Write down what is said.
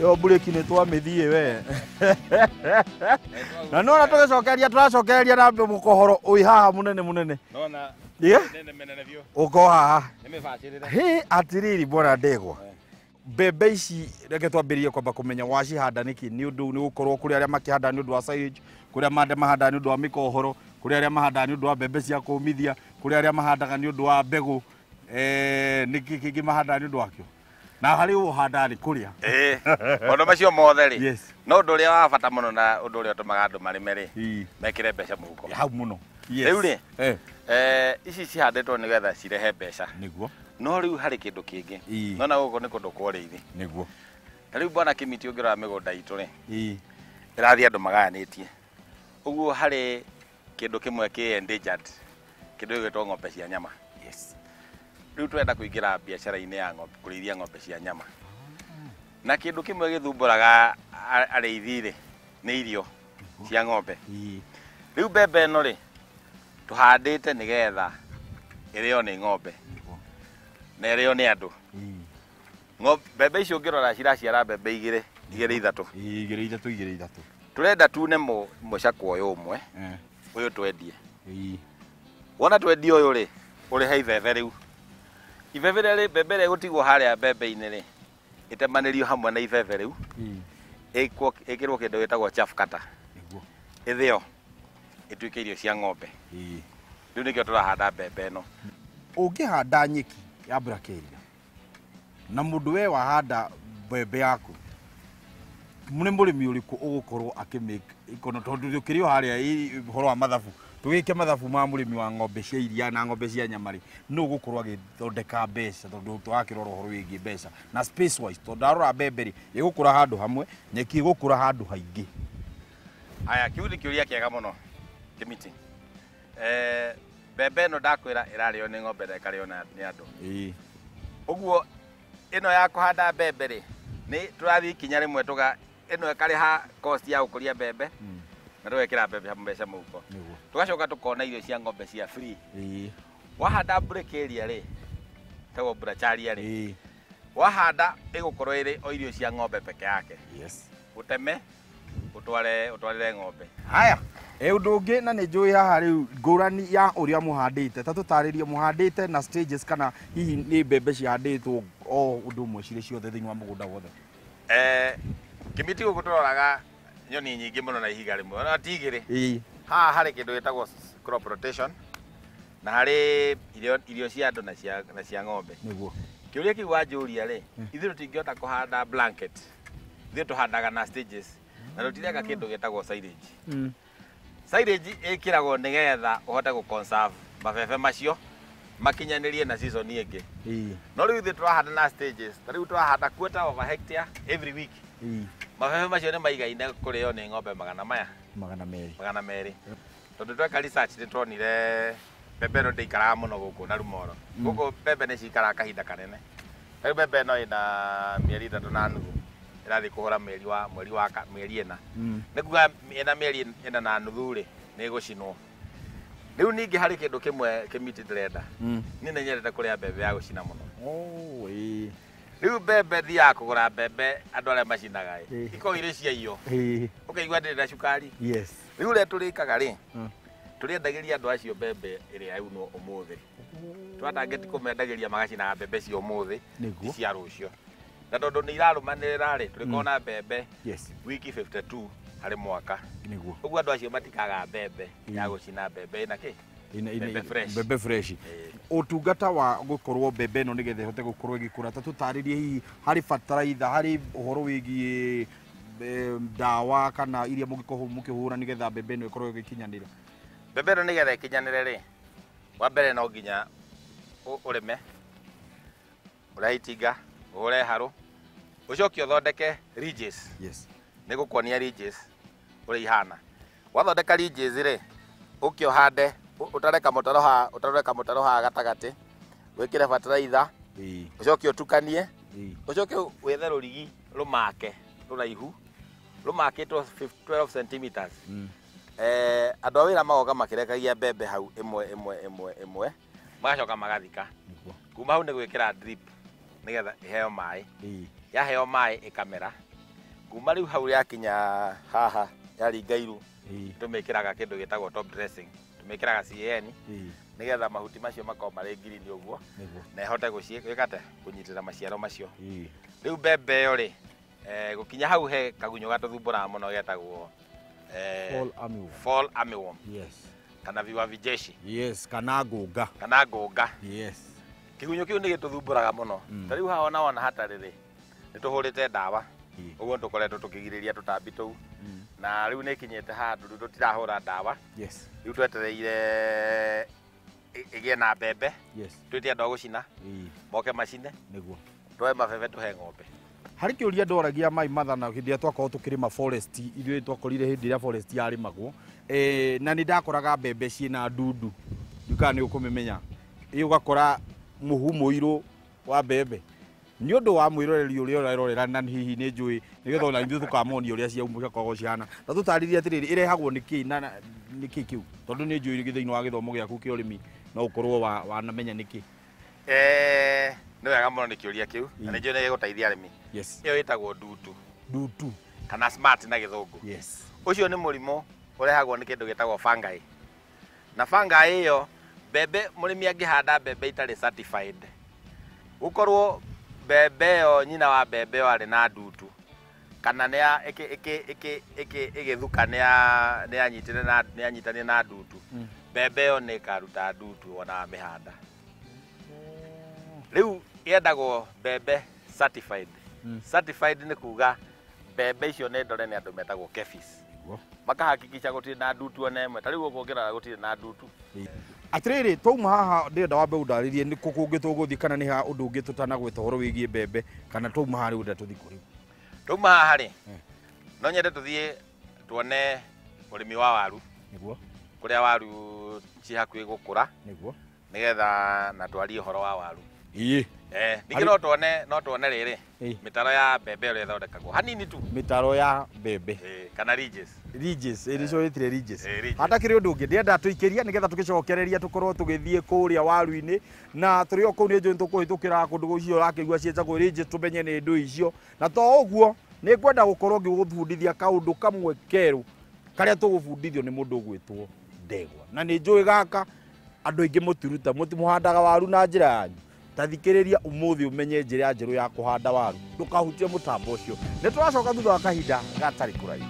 Ĩyo mburĩki nĩ twamĩthiĩ we. Na nona tũgĩcokeria tũracokereria na mũkohoro wĩ haha mũnene mũnene. Nona nene menene biũ. Ũko haha. Nĩ mĩbacĩrĩre. Hĩ atiriri bwana Ndegwa. Mbembe ici reke twambĩrĩrie kwamba kũmenya wacihanda nĩkĩ, nĩ ũndũ nĩ gũkorwo kũrĩ arĩa makĩhanda nĩ ũndũ wa silage, kũrĩ arĩa mahandaga nĩ ũndũ wa mĩkohoro, kũrĩ arĩa mahandaga nĩ ũndũ wa mbembe cia kũmithia, kũrĩ arĩa mahandaga nĩ ũndũ wa mbegũ, nĩkĩ kĩngĩ mahandaga nĩ ũndũ wakĩo? Na harĩ ũhandaga nĩ kũrĩa. Maũndũ macio mothe rĩ, Yes. no ũndũ ũrĩa wa bata mũno na ũndũ ũrĩa ũtũmaga andũ marĩme rĩ, Ii. mekĩre mbeca mũhuko. Hau mũno. Yes. Rĩu rĩ, ici cihandĩtwo nĩgetha cirehe mbeca. Nĩguo. No rĩu harĩ kĩndũ kĩngĩ. Ii. Nona gũkũ nĩ kũndũ kwa ũrĩithi. Nĩguo. Ta rĩu bwana Kĩmiti ũngĩrora mĩgũnda itũ rĩ, Ii. ĩrathiĩ andũ magayanĩtie. Ũguo harĩ kĩndũ kĩmwe kĩ endangered, kĩndũ gĩgwĩtwo ng'ombe cia nyama. Yes. Rĩu tũrenda kũingĩra biacara-inĩ ya ng'ombe, kũrĩithia ng'ombe cia nyama. Na kĩndũ kĩmwe gĩthumbũraga arĩithi rĩ, nĩ irio cia ng'ombe. Ii. Rĩu mbembe ĩno rĩ, tũhandĩte nĩgetha ĩrĩo nĩ ng'ombe Nĩguo. na ĩrĩo nĩ andũ. Ii. Mbembe icio ũngĩrora ciraciara mbembe igĩrĩ, igĩrĩ ithatũ. Igĩrĩ ithatũ, igĩrĩ ithatũ. Tũrenda tune mũcakwa ũyũ ũmwe, ũyũ twendie. Ii. Wona twendie ũyũ rĩ, ũrĩhe ibebe rĩu. Ibebe rĩrĩ, mbembe ĩrĩa ĩgũtigwo harĩa mbembe-inĩ rĩ, ĩtemanĩrio hamwe na ibebe rĩu, Ii. ĩkĩrwo kĩndũ gĩtagwo chaff cutter. Nĩguo. Ĩthĩo, ĩtuĩke irio cia ng'ombe. Ii. Rĩu nĩkĩo tũrahanda mbembe ĩno. Ũngĩhanda nyeki ya brakeria na mũndũ we wahanda mbembe yaku, nĩ mũrĩmi ũrĩkũ ũgũkorwo akĩmake ikono, tondũ ũkĩrĩ o harĩa ũhoro wa mathabu, tũgĩke mathabu ma mũrĩmi wa ng'ombe cia iria na ng'ombe cia nyama rĩ, nũ ũgũkorwo agĩthondeka mbeca, tondũ tũrakĩrora ũhoro wĩgiĩ mbeca na space wise, tondũ ndarora mbembe rĩ ĩgũkũra handũ hamwe, nyeki ĩgũkũra handũ haingĩ. Aya, kĩu nĩ kĩũria kĩega mũno Kĩmiti. Mbembe ĩno ndakwĩra ĩrarĩo nĩ ng'ombe na ĩkarĩo nĩ andũ. Ĩĩ. Ũguo ĩno ya kũhanda mbembe rĩ, nĩ tũrathiĩ ikinya rĩmwe tũga ĩno ĩkarĩha cost ya gũkũria mbembe na tũgekĩra mbembe mbeca mũhuko. Nĩguo. Tũgacoka tũkona irio cia ng'ombe cia free. Ĩĩ. Wahanda bracharia rĩ, ĩtagwo bracharia rĩ, Ĩĩ. wahanda ĩgũkorwo ĩrĩ o irio cia ng'ombe peke yake. Yes. Ũteme, ũtware, ũtwarĩre ng'ombe. Haya, ũndũ ũngĩ na nĩ njũĩ haha rĩu ngũrani ya ũrĩa mũhandĩte, ta tũtarĩrie mũhandĩte na stages kana hihi nĩ mbembe cihandĩtwo o ũndũ ũmwe cirĩ ciothe thĩinĩ wa mũgũnda wothe? Kĩmiti gũkũ tũroraga nyoni nyingĩ mũno na ihiga rĩmwe, ona ti igĩrĩ. Ĩĩ. Haha harĩ kĩndũ gĩtagwo crop rotation na harĩ irio cia andũ na cia ng'ombe. Nĩguo. Kĩũria kĩu wanjũria rĩ, ithuĩ tũtingĩhota kũhanda blanket. Ithuĩ tũhandaga na stages na tũtireka kĩndũ gĩtagwo silage. Silage ĩkĩragwo nĩgetha ũhote gũ conserve mabebe macio makinyanĩrie na season ĩngĩ. Ĩĩ. No rĩu ithuĩ tũrahanda na stages, ta rĩu tũrahanda quarter of a hectare every week. Ĩĩ. Mabebe macio nĩ maigaine kũrĩo nĩ ng'ombe magana maya. 200. 200. Tondũ tweka research nĩ tuonire mbembe ĩno ndĩikaraga mũno gũkũ na Rumoro. Gũkũ mbembe nĩ cikaraga kahinda kanene. Rĩu mbembe ĩno ĩna mĩeri 3 na nuthu. Ĩrathiĩ kũhũra mweri wa, mweri wa ka, mĩeri 4. Nĩ kuga ĩna mĩeri 4 na nuthu rĩ, nĩ ĩgũcinwo. Rĩu ningĩ harĩ kĩndũ kĩmwe Kĩmiti ndĩrenda. Niĩ nĩ nyendete kũrĩa mbembe ya gũcina mũno. Oh, ĩĩ. Rĩu mbembe thiaga kũgũra mbembe andũ arĩa macinaga ĩ. Ikoragwo irĩ cia iyo. Ĩĩ. Ũkaigua ndĩrĩ na cukari. Yes. Rĩu ũrĩa tũrĩkaga rĩ, tũrĩendagĩria andũ acio mbembe ĩrĩa yaunwo ũmũthĩ. Twatangĩti kũmendagĩria magacinaga mbembe cia ũmũthĩ, Nĩguo. ti cia rũciũ. Na tondũ nĩ irarũmanĩrĩra rĩ, tũrĩkorwo na mbembe Yes. wiki 52 harĩ mwaka. Nĩguo. Ũguo andũ acio matikaga mbembe ya gũcina mbembe ĩna kĩ? Mbembe fresh. Mbembe fresh. Ĩĩ. Ũtungata wa gũkorwo mbembe ĩno nĩgetha ĩhote gũkorwo ĩgĩkũra, ta tũtarĩrie hihi harĩ bataraitha, harĩ ũhoro wĩgiĩ ndawa kana iria mũngĩkorwo mũkĩhũra nĩgetha mbembe ĩno ĩkorwo ĩgĩkinyanĩra. Mbembe ĩno nĩgetha ĩkinyanĩre rĩ, wa mbere no nginya ũrĩme, ũrehe itinga, ũhũre harũ, ũcoke ũthondeke ridges. Yes. Nĩ gũkuonia ridges ũrĩa ihana. Wathondeka ridges rĩ, ũke ũhande, ũtare kamũtaro haha, ũtarore kamũtaro haha gatagatĩ, wĩkĩre bataraitha, Ĩĩ. ũcoke ũtukanie, Ĩĩ. ũcoke wethe rũrigi rũmake rũraihu, rũmakĩtwo 12 centimeters. Andũ a wĩra magoka makĩrekagia mbembe hau ĩmwe ĩmwe ĩmwe ĩmwe, magacoka magathika. Nĩguo. Kuma hau nĩ gwĩkĩra drip nĩgetha ĩheo maĩ. Ĩĩ. Yaheo maĩ ĩkamera. Kuma rĩu hau yakinya haha yaringa iru tũmĩkĩraga kĩndũ gĩtagwo top dressing, tũmĩkĩraga CAN nĩgetha mahuti macio makorwo marĩ ngirini ũguo na ĩhote gwĩka kũnyitĩrĩra maciaro macio. Rĩu mbembe ĩyo rĩ, gũkinya hau he kagunyũ gatũthumbũraga mũno getagwo fall armyworm. Yes. Kana viwavi jeshi. Yes, kana ngũnga. Kana ngũnga. Yes. Kĩgunyũ kĩu nĩ gĩtũthumbũraga mũno. Ta rĩu haha ona wona hatarĩ rĩ, nĩ tũhũrĩte ndawa. Ũguo tũkoretwo tũkĩgirĩrĩria tũtambi tũu. Na rĩu nĩ ĩkinyĩte handũ rĩu tũtirahũra ndawa. Yes. Rĩu twetereire ĩgĩe na mbembe. Yes. Twĩte andũ a gũcina. Moke macine. Nĩguo. Twoe mabebe tũhe ng'ombe. Harĩ kĩũria ndoragia Mai Mathana hĩndĩ ĩrĩa twakorwo tũkĩrĩma forest, ithuĩ twakorire hĩndĩ ĩrĩa forest yarĩmagwo, na nĩ ndakoraga mbembe ciĩna ndundu, ndiũĩ kana nĩ ũkũmĩmenya, ũgakora mũhu mũirũ wa mbembe nĩ ũndũ wa mwĩroreri ũrĩa ũrerorera, na hihi nĩ njũĩ nĩgetha ona ithuĩ tũkamonia ũrĩa ciakoragwo cihana. Ta tũtarĩrie atĩrĩrĩ, ĩrehagwo nĩ kĩ na nĩ kĩ kĩu, tondũ nĩ njũĩ thĩinĩ wa gĩthomo gĩaku kĩa ũrĩmi no ũkorwo wanamenya nĩ kĩ. Nĩ wega mũno nĩ kĩũria kĩu, na nĩ njũĩ nĩ gĩgũteithia arĩmi. Yes. Ĩyo ĩtagwo ndutu. Ndutu. Kana smart na gĩthũngũ. Yes. Ũcio nĩ mũrimũ ũrehagwo nĩ kĩndũ gĩtagwo fungi. Na fungi ĩyo mbembe, mũrĩmi angĩhanda mbembe itarĩ certified, gũkorwo mbembe ĩyo nyina wa mbembe ĩyo arĩ na ndutu, kana nĩ ĩgĩthuka nĩ yanyitanire na ndutu, mbembe ĩyo nĩ ĩkaruta ndutu ona wamĩhanda. Rĩu yendagwo mbembe certified. Certified nĩ kuga mbembe icio nĩ ndore nĩ andũ metagwo KEPHIS. Makahakikisha gũtirĩ na ndutu ona ĩmwe. Ta rĩu gũkũ ũngĩrora gũtirĩ na ndutu. Atĩrĩrĩ, twauma haha ndĩrenda wambe ũndarĩrie nĩ kũ kũngĩ tũgũthiĩ kana nĩ ha ũndũ ũngĩ tũtanagweta ũhoro wĩgiĩ mbembe, kana twauma haha rĩu ũrenda tũthiĩ kũ rĩu? Twauma haha rĩ, no nyende tũthiĩ tuone ũrĩmi wa waru. Nĩguo. Kũrĩa waru ci hakuhĩ gũkũra. Nĩguo. Nĩgetha na twarie ũhoro wa waru. Ĩĩ. Ningĩ no tuone rĩrĩ, mĩtaro ya mbembe ĩrĩa ĩthondekagwo hanini tu. Mĩtaro ya mbembe. Kana ridges. Ridges, ĩĩ nĩcio wĩtire ridges. Hatakĩrĩ ũndũ ũngĩ ndĩrenda tũikĩrie nĩgetha tũgĩcokereria tũkorwo tũgĩthiĩ kũrĩa waru-inĩ, na tũrĩ o kũu nĩ njũĩ tũkũhĩtũkĩra kũndũ gũcio ũrakĩigua ciĩtagwo ridges, tũmenye nĩ ndũ icio. Na to ũguo nĩ ngwenda gũkorwo ngĩgũbundithia kaũndũ kamwe kerũ karĩa tũgũbundithio nĩ mũndũ ũgwĩtwo Ndegwa. Na nĩ njũĩ gaka andũ aingĩ mũtiruta, mũtimuhandaga waru na njĩra yanyu. Ta thikĩrĩria ũmũthĩ ũmenye njĩra njerũ ya kũhanda waru, ndũkahutie mũtambo ũcio. Nĩ tũracoka thutha wa kahinda gatarĩ kũraihu.